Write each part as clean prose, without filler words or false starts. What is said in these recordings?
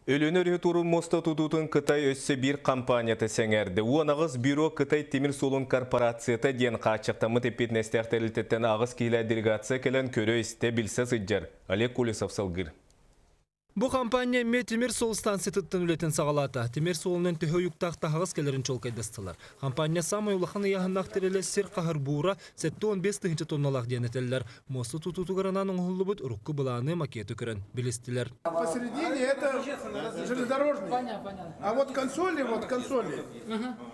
Өлүөнэ өрүһү туоруур муоста тутуутун Кытай өссө биир компанията сэҥээрдэ. 18 бюро Кытай тимир суолун корпорацията диэн хааччахтаммыт эппиэтинэстээх тэрилтэттэн аҕыс киһилээх делегация кэлэн көрө-истэ, билсэ сылдьар. Олег Колесов салгыыр. Бу компания эмиэ тимир суол станциятыттан үлэтин саҕалаата. Тимир суолунан төһө уйуктаах таһаҕас кэлэрин чуолкайдастылар. Компания саамай улахан ыйааһыннаах тэрилэ сир хаһар буура 75 тыһыынча тонналаах диэн этэллэр. Муоста тутуутугар анаан оҥоһуллубут урукку былааны макеты көрөн билистилэр. Посередине это железнодорожный. А вот консоли, вот консоли,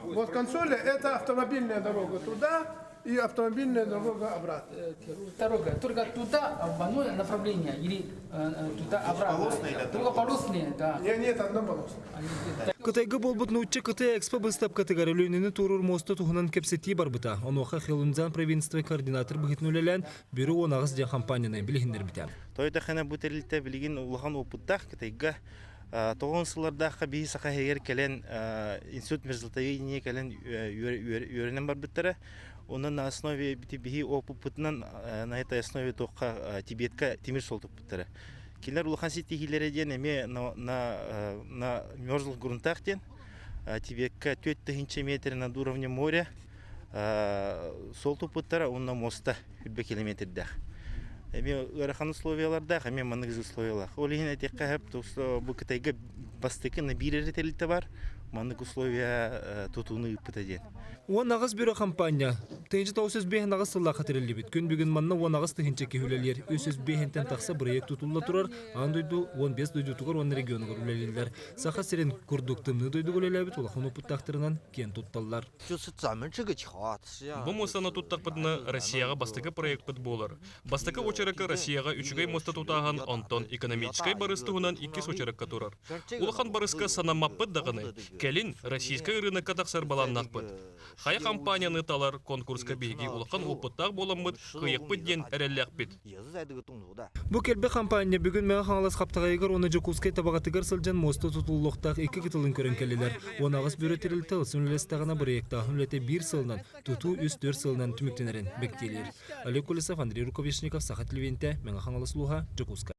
вот консоли это автомобильная дорога туда и автомобильная дорога обратно. Дорога только туда в одно направление или туда обратно. Двухполосные, да. Нет, нет, однополосные. Кытайга буолбут нуучча Кытай экспо быыстапкатыгар Өлүөнэни туоруур муоста туһунан кэпсэтии барбыта. Онуоха Хелунцзян провинция координатор быһыытынан үлэлээн, Бюро 18 диэн хампаанньаны билиһиннэрбитэ. Тойотохына бу тэрилтэ билигин улахан опыттаах Кытайга тоҕон сыллардаахха биһи саха иһигэр кэлэн институт мерзлотоведения кэлэн үөрэнэн барбыттара. Онон на основе биһи опыппытынан на этой основе туохха Тибетка тимир суол туппуттара. Кинилэр улахан ситиһиилэрэ диэн эмиэ на, на, на мерзлых грунтах диэн Тибетка 4000 метр над уровнем моря суол туппуттара уонна муоста үрбэ километрдээх. Эмиэ ыарахан условиялардаах, эмиэ маннык условиялаах. Ол иһин этиэххэ сөп, бу Кытайга бастакы на биир эрэ тэрилтэ бар, маннык условия тутууну ыыппыта диэн. 18 бюро хампаанньа 1905 сыллаахха тэриллибит. Күн бүгүн манна 18 тыһыынча киһи үлэлиир. 305-тэн тахса бырайыак тутулла турар. Аан дойду 15 дойдутугар уонна регионугар үлэлииллэр. Саха сирин курдук тымныы дойдуга үлэлээбит улахан опыттаахтарынан киэн тутталлар. Бу муостаны туттахпытына Россияҕа бастакы проекпыт буолар. Бастакы уочаракка Россияҕа үчүгэй муоста тутааһын, онтон экономическай барыс туһунан иккис уочаракка турар. Улахан барыска санаммаппыт даҕаны, кэлин российскай ырыынакка тахсар былааннаахпыт. Хайа компанияны талар конкурска биһиги улахан опыттаах буоламмыт кыайыахпыт диэн эрэллээхпит. Бу кэлбэ хампаанньа бүгүн Мэҥэ Хаҥалас Хаптаҕайыгар уонна Дьокуускай Табаҕатыгар сылдьан муоста тутуллуохтаах икки кытылын көрөн кэллилэр. 18 бөрө тэрилтэ ылсан үлэлэстэҕинэ бырайыактааһын үлэтэ биир сылынан, тутуу үс-түөрт сылынан түмүктэнэрин бэктиэлиир. Олег Колесов, Андрей Рукавишников, Саха телевидениетэ, Мэҥэ Хаҥалас улууһа, Дьокуускай.